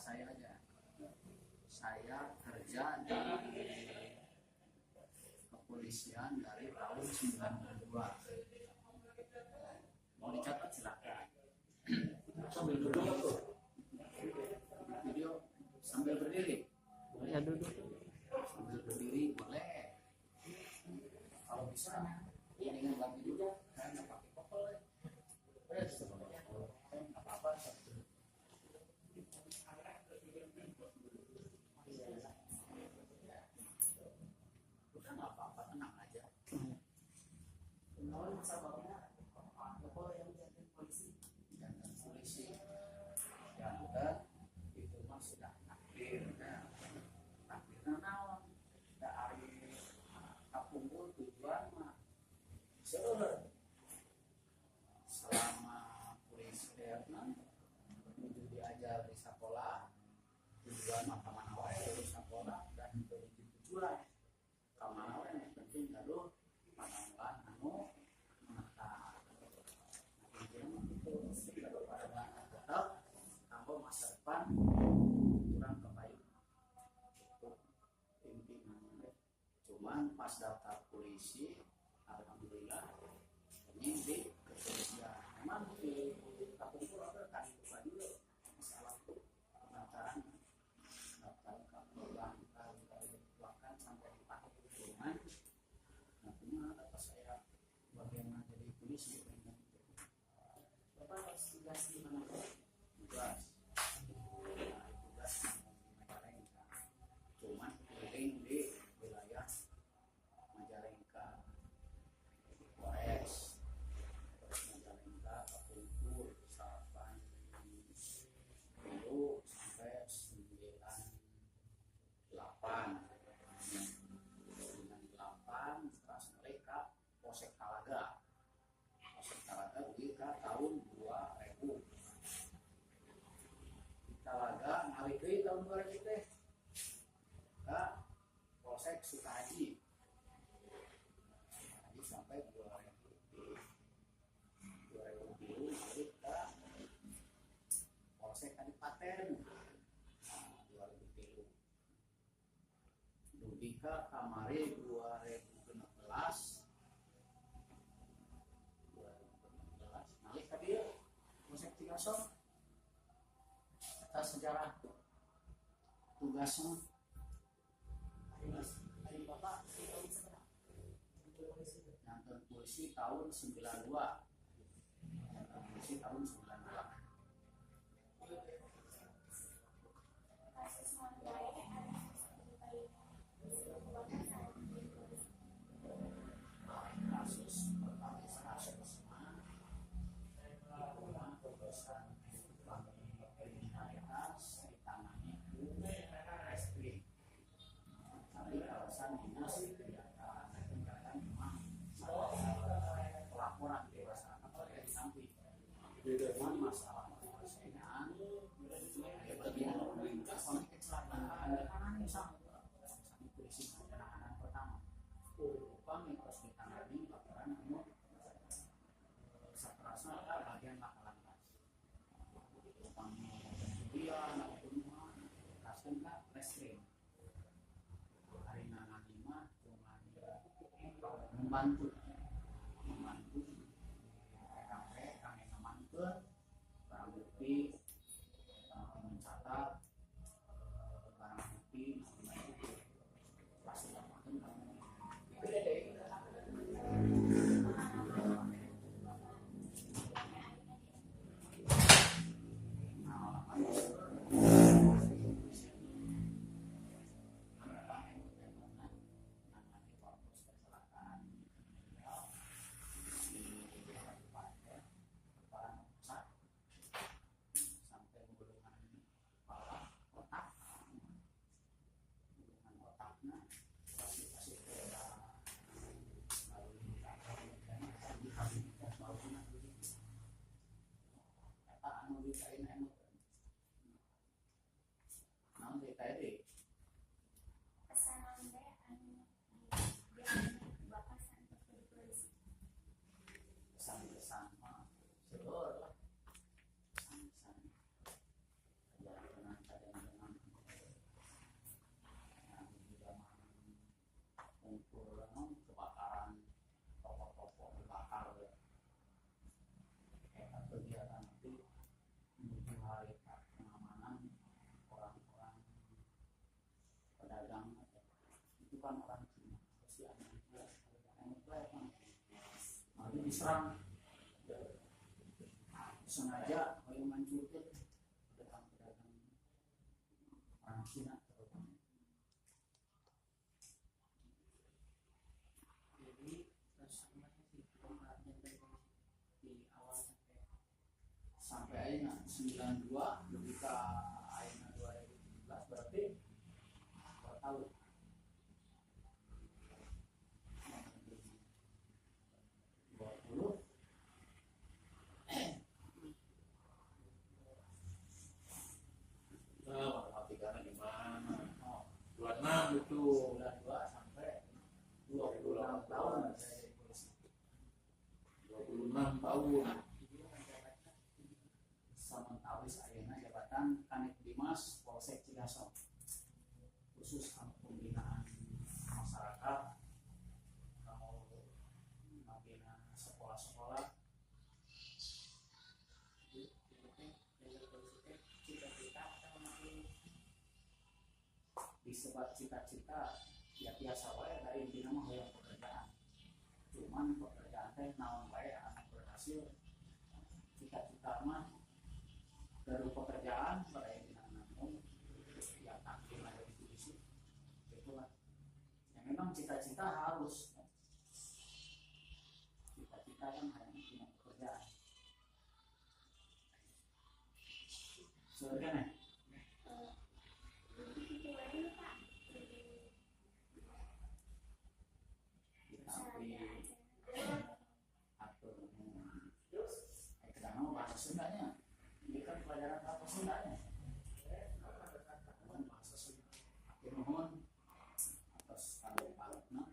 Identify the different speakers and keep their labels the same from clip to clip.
Speaker 1: Saya aja. Saya kerja di kepolisian dari tahun 92. Mau dicatat, silakan.
Speaker 2: Sambil duduk tuh.
Speaker 1: Video sambil berdiri.
Speaker 3: Ya, duduk.
Speaker 1: Sambil berdiri boleh. Kalau bisa mendingan lagi juga. Saya nggak pakai koppel ya. Nggak apa-apa. Udah, nggak apa-apa, tenang aja.
Speaker 4: Naon sababna Pak Joko yang jadi polisi?
Speaker 1: Janten polisi, janten itu mah sudah takdirnya. Takdirnya naon da ari kapungkur tujuan mah seueur. Selama polisi naon menuju diajar di sekolah, tujuan mah kamana wae lulus sekolah dan teu tujuan kamana wae, yang penting gaduh padamelan anu menetap. Nah, intinya mah gitu, gaduh padamelan anu tetap kanggo masa depan kurang kebaik. Itu intinya. Cuman pas daftar polisi, alhamdulillah ini di kepolisian. Memang di kapungkur apa kan itu juga masalah pendaftaran, daftar ke bahkan bahkan sampai dipakai. Cuman nah, cuma pas saya bagian jadi polisi pengen
Speaker 4: Bapak harus tugas di mana?
Speaker 1: Tugas, nah, tugas di Majalengka, cuman keliling di wilayah Majalengka, Polres, terus Majalengka Kapungkur 8 dulu sampai 98, 98 terus mereka Polsek Talaga. Polsek Talaga di ke tahun 2000. Di Talaga ngalih deui tahun 2000 teh ke Polsek Sukahaji. Sukahaji sampai 2000, 2003 ngalih ke Polsek Kadipaten. Nah, 2003 dugi ka kamari 2016, 2016 ngalih ka dieu, Polsek Cigasong. Eta sejarah tugasnya.
Speaker 4: Ari Bapak di tahun sabaraha? Jadi polisi.
Speaker 1: Janten polisi tahun 92, janten polisi tahun 92.
Speaker 5: Kasus naon wae anu dipayunna Bapak saat menjadi polisi?
Speaker 1: Kasus pertama, kasus mah itu mah urusan kriminalitas, ditangani ku Reskrim, tapi kawasan dinas kegiatan kegiatan memang pelaporan di masyarakat oleh ditampi. Cuman masalah penyelesaian ya bagian kondisi kecelakaan ditangani sama sama polisi. Penanganan pertama upami terus ditangani laporan anu saterasna ka bagian laka lantas. Upami pencurian atau pembunuhan kasihkeun ka Reskrim. Ari nangani mah cuman membantu, membantu TKP kangge ngamankeun barang bukti, mencatat barang bukti, membantu pasti laporkeun ka.
Speaker 4: Beda deh.
Speaker 5: Pengalaman Bapak sampai akhirnya di
Speaker 1: Pengalaman apa, nangani waktu kecelakaan. Kerasukan orang Cina pasti ada. Nanti diserang sengaja hoyong ngancurkeun pedagang-pedagang orang Cina terutama.
Speaker 4: Jadi terus sih dari di awal
Speaker 1: sampai ayeuna 92 lebih ke ayeuna 2017 berarti berapa tahun? 20.
Speaker 2: Nah, matematikanya gimana?
Speaker 1: Oh,
Speaker 2: 26 itu.
Speaker 1: 92 sampai 26 tahun saya jadi polisi.
Speaker 2: 26 tahun.
Speaker 1: Samentawis ayeuna jabatan Kanit Bimas Polsek Cigasong, khusus anu pembinaan masyarakat, kalau membina sekolah-sekolah. Disebut cita-cita ya biasa wae, dari intinya mah hoyong pekerjaan, cuman pekerjaan teh naon wae anu berhasil. Cita-cita mah dari pekerjaan pada intinya, namun ya takdir ada di polisi itulah ya. Memang cita-cita harus, cita-cita kan hanya punya pekerjaan sebenarnya. Tapi atur karena bahasa Sundanya ini kan pelajaran bahasa Sundanya, bahasa Sunda. Atur nuhun atas tanggapanna,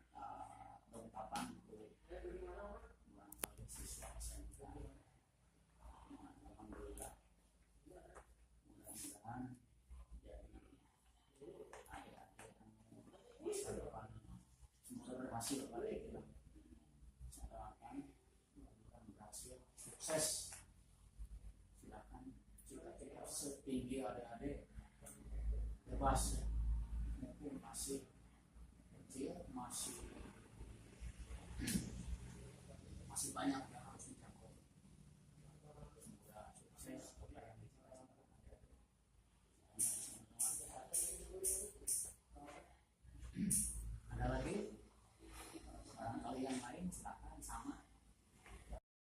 Speaker 1: dongkapan ku barangkali siswa SMK. Alhamdulillah, mudah-mudahan jadi adik-adik masa depan semoga berhasil. Balik lah, saya doakan mudah-mudahan berhasil, sukses. Silakan cita-cita setinggi adik-adik bebas ya, mumpung masih kecil, masih